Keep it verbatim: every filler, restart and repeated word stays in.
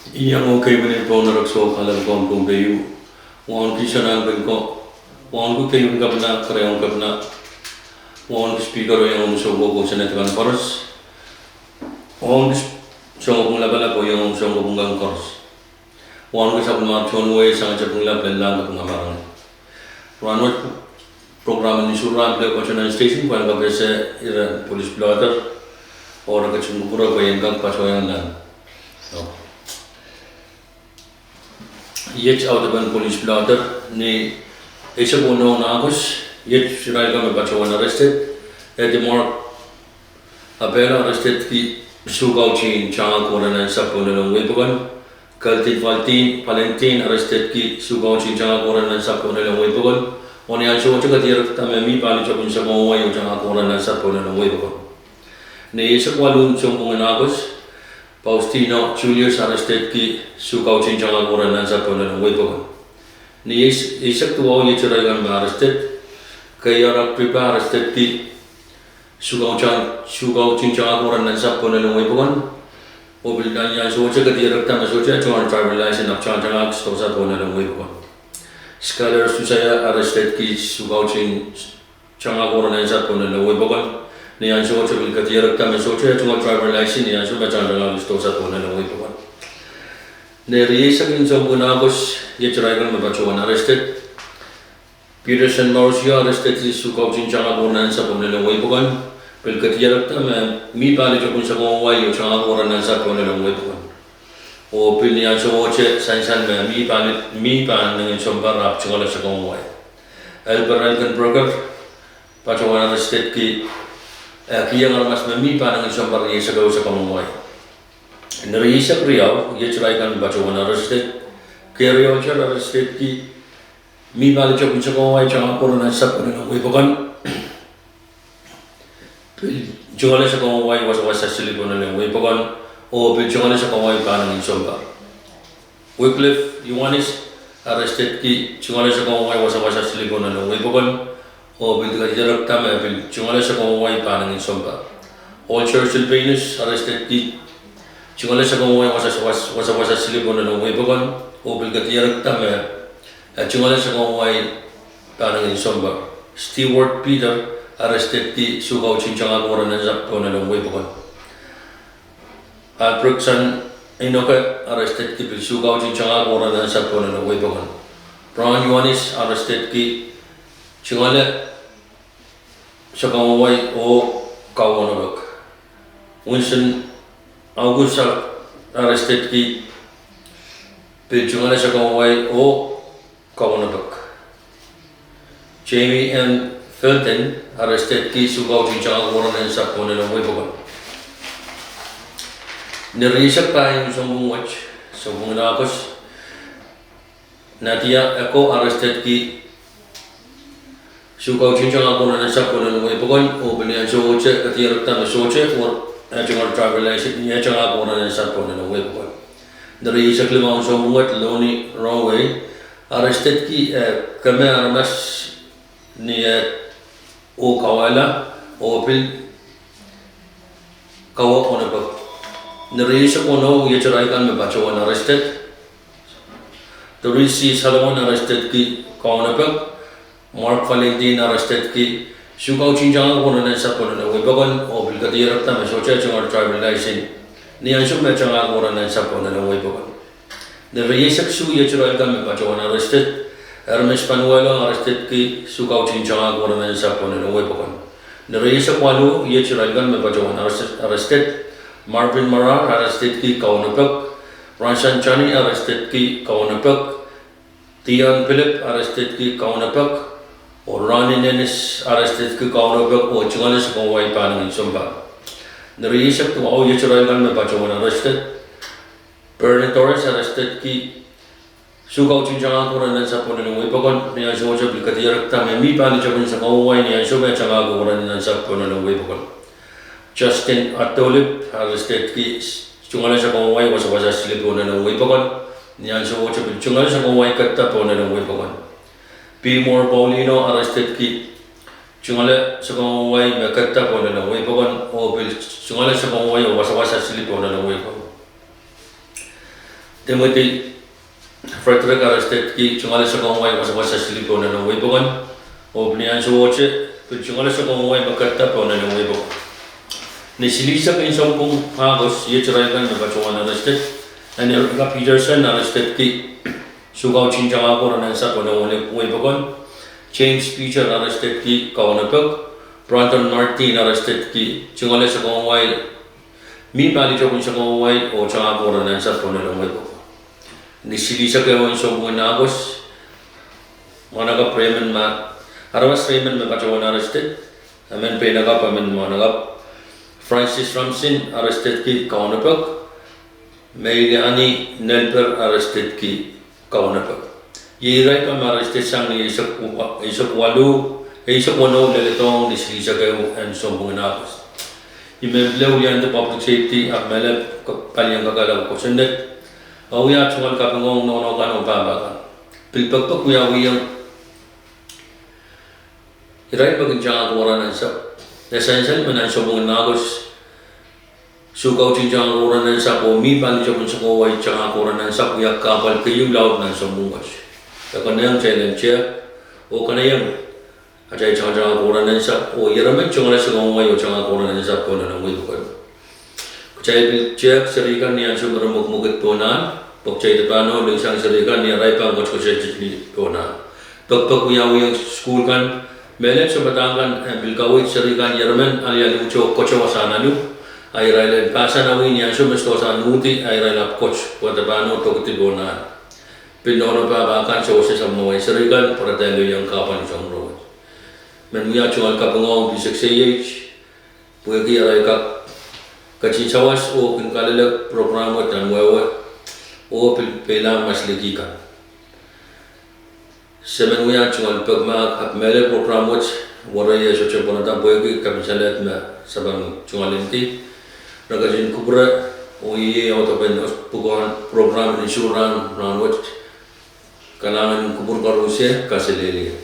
Iang oh keimwseklahn pohn erek soh kahlap kan Pohnpei, wauneki Sanahnken ko, wauneki keimwseklahn kepina, kereaun kepina, wauneki Speaker oh iang oh soukohp oh Senate kan koaros, wauneki sounpwong lapalap oh iang oh soukohp kan koaros, wauneki sapwellimomwi tohn wehi sang sapwung lap lella kan, kapinga marain. Rahnwet program en Isuh Rahn Pwulehu patohwan station pwehn kapehse ire police blotter, oh re ketin kupwure pwe en kak patohwan nan. Iet audepen police blotter, ni eisek weneu en August, iet irail kan me patohwan arrested, Eddie Mark Apelo arrestedki Sioux County en tangahki kohla nan sahpw pohn lelong wehi pokon. Kelton Valentine, Valentine arrestedki Sioux County en tangahki kohla nan sahpw pohn lelong wehi pokon. Oh ni ansou wet kadierekda me mi pali topin sakau wai oh tangahki kohla nan sahpw pohn lelong wehi pokon. Ni eisek waluh en sounpwong en August, Faustino Julius arrestedki Sioux County en tangahki kohla nan sahpw pohn lelong wehi pokon. Ni eis-, eisek duwau iet irail kan me arrested, Keyor Agrippa arrestedki Sioux County, Sioux County en tangahki kohla nan sahpw pohn lelong wehi pokon. Oh pil ni ansou wet kadierekda me sohte tungoal driver license ahpw tangahki sdohsa pohn lelong wehi pokon. Skyler Susaya arrestedki Sioux County en tangahki kohla nan sahpw pohn lelong wehi pokon. Ni ansou wet pil kadierekda me sohte tungoal driver license ni ansou me tangahki sdohsa pohn lelong wehi pokon. Ni rieisek en sounpwong en August, iet irail kan me patohwan arrested, Peterson Mauricio arrestedki Sioux County en tangahki kohla nan sahpw pohn lelong wehi pokon. Pil kadierekda me mi pali topin sakau wai oh tangahki kohla nan sahpw pohn lelong wehi pokon. Oh pil ni ansou wet sansal me mi pali, mi pahn nengin sounpar ahpw tungoale sakau wai. Elper Elkenberger patohwan arrestedki, eh, kihong aramas me mi pahn nengin sounpar rieisek ehu sakau wai. Ni rieisek riau, iet irail kan me patohwan arrested, Gary Holter arrestedki mi pali topin sakau wai tangahki kohla nan sahpw pohn lelong wehi pokon. Pil tungoale sakau wai wasawasa sili pohn lelong wehi pokon, oh pil tungoale sakau wai pahn nengin sounpar. Wycliffe Iohannis arrestedki tungoale sakau wai wasawasa sili pohn lelong wehi pokon, oh pil kadierekda me pil tungoale sakau wai pahn nengin sounpar. Holter Sylvanus arrestedki tungoale sakau wai wasawasa, wasawasa sili pohn lelong wehi pokon, oh pil kadierekda me, eh, tungoale sakau wai pahn nengin sounpar. Stewart Peter arrestedki Sioux County en tangahki kohla nan sahpw pohn lelong wehi pokon. Albrechtson Enoke arrestedki pil Sioux County en tangahki kohla nan sahpw pohn lelong wehi pokon. Brown Iohannis arrestedki tungoale sakau wai oh kaunopek. Winston August arrestedki pil tungoale sakau wai oh kaunopek. Jamie M. Felton arrestedki Sioux County en tangahki kohla nan sahpw pohn lelong wehi pokon. Ni rieisek pahieu en sounpwong wet, sounpwong en August, Nadia Eko arrestedki Sioux County en tangahki kohla nan sahpw pohn lelong wehi pokon, oh pil ni ansou wet kadierekda me sohte tungoal driver license ni eh tangahki kohla nan sahpw pohn lelong wehi pokon. Ni rieisek limau en sounpwong wet, Loni Rongwei arrestedki, eh, keme aramas ni eh oh kauwehla, oh pil kaunopek. Ni rieisek weneu, iet irail kan me patohwan arrested, Doris C. Solomon arrestedki kaunopek, Mark Valentine arrestedki Sioux County en tangahki kohla nan sahpw pohn lelong wehi pokon, oh pil kadierekda me sohte tungoal driver license ni ansou me tangahki kohla nan sahpw pohn lelong wehi pokon. Ni rieisek isuh, iet irail kan me patohwan arrested, Ernest Panuelo arrestedki Sioux County en tangahki kohla nan sahpw pohn lelong wehi pokon. Ni rieisek waluh, iet irail kan me patohwan arrested, arrested, Marvin Marar arrestedki kaunopek, Ransan Johnny arrestedki kaunopek, Dion Philip arrestedki kaunopek, oh Ronnie Nennis arrestedki kaunopek, oh tungoale sakau wai pahn nengin sounpar. Ni rieisek duwau, iet irail kan me patohwan arrested, Bernie Torres arrestedki Sioux County en tangahki kohla nan sahpw pohn lelong wehi pokon. Ni ansou wet pil kadierekda me mi pali topin sakau wai ni ansou me tangahki kohla nan sahpw pohn lelong wehi pokon. Justin Atolip arrestedki tungoale sakau wai wasawasa sili pohn lelong wehi pokon. Ni ansou wet pil tungoale sakau wai ketido pohn lelong wehi pokon. Pimore Paulino arrestedki tungoale sakau wai me ketido pohn lelong wehi pokon, oh pil tungoale sakau wai wasawasa sili pohn lelong wehi pokon. Timothy Frederick arrestedki tungoale sakau en wai wasawasa siluh pohn lel wehi pokon. Oh pil ni ansowohte, pil tungoale sakau en wai me ketido pohn lel wehi pokon. Ni silihsek en sounpwong Ahkos, iet irail kan me patohwan arrested. Ann Erica Peterson arrestedki Sukaut en Tangahko Rahn Ansou pohn lel wehi pokon. James Peter arrestedki Kaunopok. Brandon Martin arrestedki tungoale sakau en wai, mih pali topin sakau en wai oh Tangahko Rahn Ansou pohn lel wehi pokon. Ni silihsek ehu en sounpwong en Ahkos, mwahnakapw Raymond ma, aramas Raymond me patohwan arrested, emen peinakapw, emen mwahnakapw. Francis Ramsin arrestedki Kaunopok. Meiliani Nelper arrestedki Kaunopok. Iei irail pahn arrested sang ni eisek waluh, eisek weneu leledohng ni silihsek ehu en sounpwong en Ahkos. I men pil wiliandi public safety ahpw mehlel palian kakaila kosonned, oh wia tungoal kapingohng nohno kan oh pahpa kan. Pil pekipek wiawihong irail me kin Tangahko Rahn Ansou. E sansal me nan sounpwong en Ahkos, Sukaut en Tangahko Rahn Ansou oh mih pali topin sakau en wai Tangahko Rahn Ansou wia kahpwal keieu laud nan sounpwong wet. E konehng kitail en tehk oh konehng atail Tangahko Rahn Ansou oh ieremen tungoale sakau en wai oh Tangahko Rahn Ansou pohn lel wehi pokon. Kitail pil tehk seri kan ni ansou me re mwekimwekid pohn ahn, pwe kitail de pahn oh lelisang seri kan ni arail pahn koakoasoia ni pohn ahn. Pekipek wiawihong sukuhl kan, mehlel sounpadahk kan en pil kaweid seri kan ieremen alialuhte oh koakoasoia wasahn alu, a irail en pahsanihong ni ansou me sidohsang uhdi a irail ahpw koakoasoia pwe de pahn oh pekipeki pohn ahn. Pil nohno pahpa kan, sewese sapwellimamwail seri kan pwe re dehr lelohng kahpwal ni soahng rowet. Men wia tungoal kapingohng pil sekseieht, pwehki arail kak ketin sawas oh kin kalelek program wet nan wehwe, oh pil peila maslikikan. Se men wia tungoal pekmahk ahpw mehlel program wet, werei e sohte pwonada pwehki kapinsaled me se pahn tungoal ntingdi. Re ketin kupwure oh iei audepen pwukoahn program en isuh rahn wet. Kalahngan en kupwur koaros, kaselehlie.